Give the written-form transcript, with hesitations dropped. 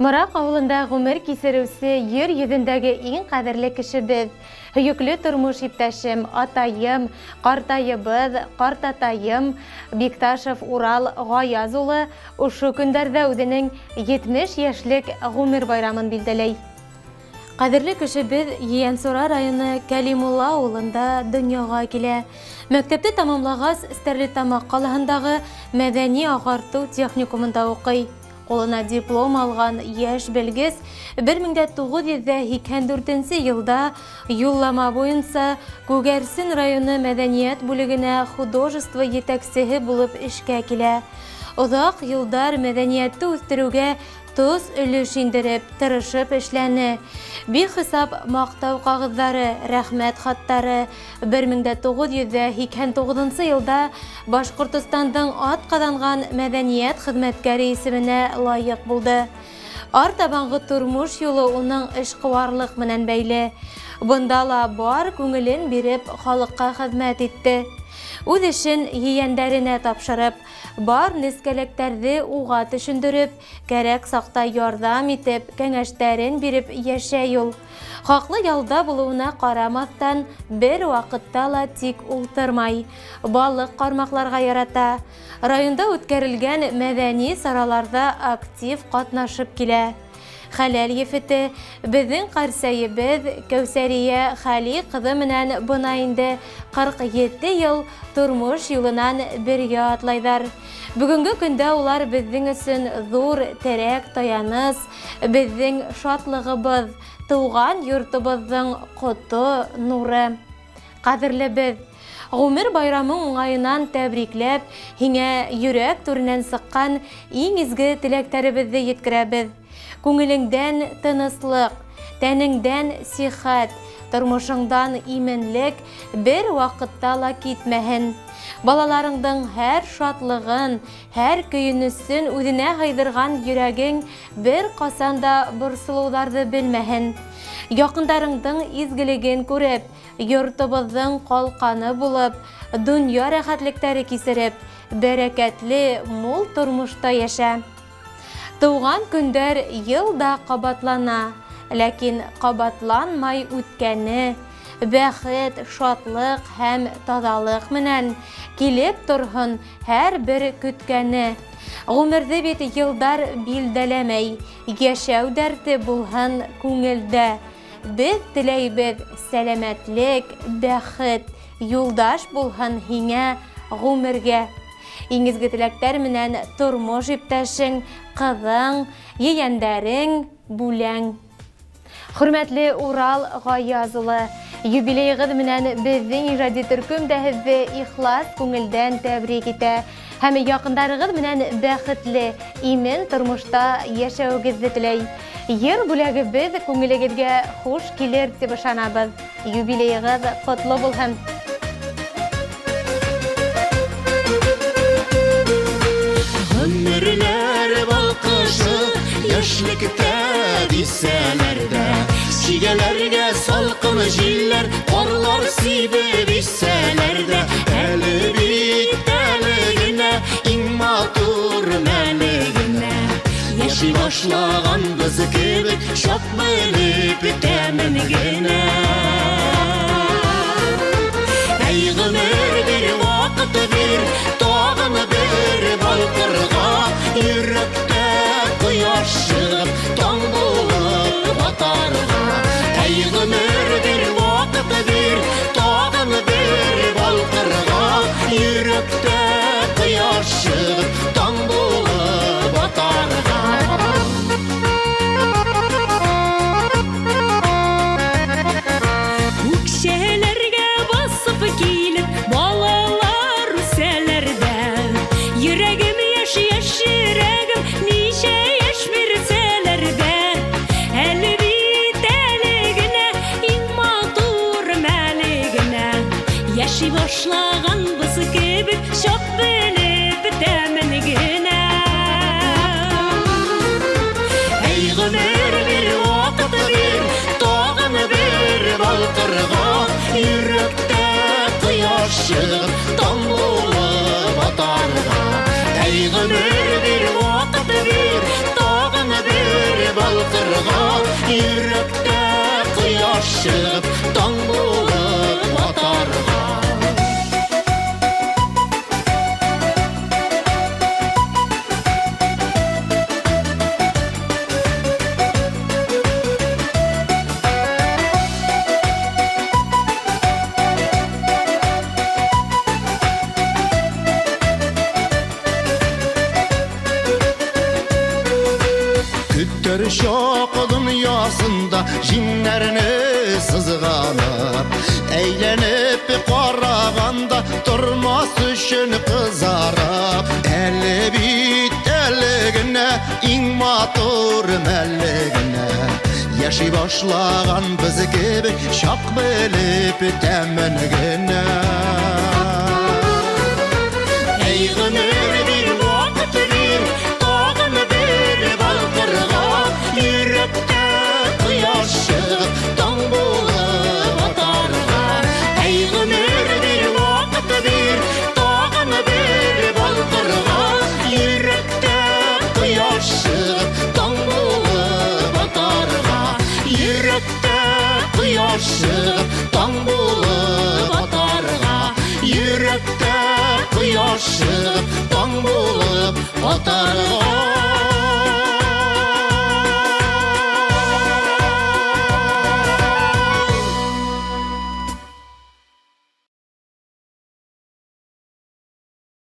Морак авылында гомер кисерүче ер йөзендәге иң кадерле кешебез, һөекле тормыш иптәшем, атаем, картаебыз, картатаем Бикташев Урал Гаяз улы ошо көндәрдә үзенең 70 яшьлек гомер байрамын билдәләй. Кадерле кешебез Ейәнсура районы Кәлимулла авылында дөньяга килә. Мәктәпте тәмамлагач, Стәрлетамак калаһындагы мәдәни-агарту техникумында укый. Кулына диплом алган яшь белгеч 1984 елда юллама буенча Күгәрсен районы мәдәният бүлегенә художество етәкчеһе булып эшкә килә. Озак елдар мәдәниятте үстерүгә Тоз өлеш индереп, тырышып эшләне. Бихисап мактау кагызлары, рәхмәт хаттары. 1989 елда Башкортостандың атказанган мәдәният хезмәткәре исеменә лаек булды. Артабангы тормыш юлы уның эшкуарлык менән бәйле. Бында ла бар күңелен биреп халыкка хезмәт итте. Үз эшен ейәндәренә тапшырып, Бар нескәлектәрҙе уға төшөндөрөп, кәрәк саҡта ярҙам итеп, кәңәштәрен биреп йәшәй ул. Хаҡлы ялда булыуына ҡарамаҫтан, бер ваҡытта ла тик ултырмай. Балыҡ ҡармаҡларға ярата. Районда үткәрелгән мәҙәни сараларҙа актив ҡатнашып килә. Хәләл ефете, безнең карсәебез Кәүсәрия Хәли кызы менән бына инде 47 ел тормыш юлынан бергә атлайҙар. Бөгөнгө көндә улар безнең өсөн ҙур терәк, таяныс, безнең шатлығыбыҙ, тыуған йортобоҙҙоң ҡото, нуры. Ҡәҙерлебеҙ! Ғүмер байрамың уңайынан тәбрикләп, һиңә йөрәк түренән сыҡҡан иң изге теләктәребеҙҙе еткерәбеҙ. Күңелеңдән тыныслыҡ, тәнеңдән сихәт, тормошоңдан именлек бер ваҡытта ла китмәһен. Балаларыңдың һәр шатлығын, һәр көйөнөсөн үҙенә һыйҙырған йөрәгең бер ҡасан да борсолоуҙарҙы белмәһен. Яҡындарыңдың изгелеген күреп, Йортобоҙҙоң ҡалҡаны булып, донъя рәхәтлектәре кисереп, бәрәкәтле, мул тормошта йәшә. Тыуған көндәр йыл да ҡабатлана, ләкин ҡабатланмай үткәне, бәхет, шатлыҡ һәм таҙалыҡ менән килеп торһон һәр бер көткәне. Ғүмерҙе бит йылдар билдәләмәй, йәшәү дәрте булһын күңелдә. Беҙ теләйбеҙ сәләмәтлек, бәхет, юлдаш булһын һиңә ғүмергә. Иң изге теләктәр менән тормош иптәшең, ҡыҙың, ейәндәрең, бүләң. Хөрмәтле Урал Гаяз улы, юбилейығыҙ менән беҙҙең ижади төркөм дә һеҙҙе ихлас күңелдән тәбрик итә һәм яҡындарығыҙ менән бәхетле, имен тормошта йәшәүегеҙҙе теләй. Йыр бүләгебеҙ күңелегеҙгә хуш килер тип ышанабыҙ. Юбилейығыҙ ҡотло булһын! Гомерләр балкышы яшьлектә дисәләр дә, чигәләргә салкын җилләр, карлар сибеп исәләр дә, әле бит әле генә иң матур мәле генә. Яши башлаганбыз кебек, чак белеп тәмен генә. Әй, гомер бир, вакыт бир, тагын бер балкырга, йөрәктә кояш чыгып, таң булып атарга. Әй, гомер бир, вакыт бир, тагын бер балкырга, йөрәктә кояш чыгып, таң булып атарга. Үкчәләргә басып килеп, балалар үсәләр дә. Йөрәгем яшь, яшь йөрәгем, ничә яшь бирсәләр дә. Әле бит әле генә, иң матур мәле генә. Яши башлаганбыз кебек, чак белеп бетәмен генә. Әй, гомер бир, вакыт бир, тагын бер балкырга, йөрәктә кояш чыгып, таң булып атарга. Әй, гомер бир, вакыт бир, тагын бер Йөрәктә кояш чыгып, таң булып атарга. Көтәр чак дөньясында җиңнәрне сызганып, әйләнеп караганда тормас өчен кызарып. Әле бит әле генә иң матур мәле генә яши башлаган без кебек чак белеп тәмен генә. Әй, гомер, бир, вакыт бир, тагын бер балкырга, йөрәктә кояш чыгып, таң булып атарга. Әй, гомер, бир, вакыт бир, тагын бер балкырга, йөрәктә кояш чыгып, таң булып атарга. Йөрәктә кояш чыгып, таң булып атарга. Йөрәктә кояш чыгып, таң булып атарга.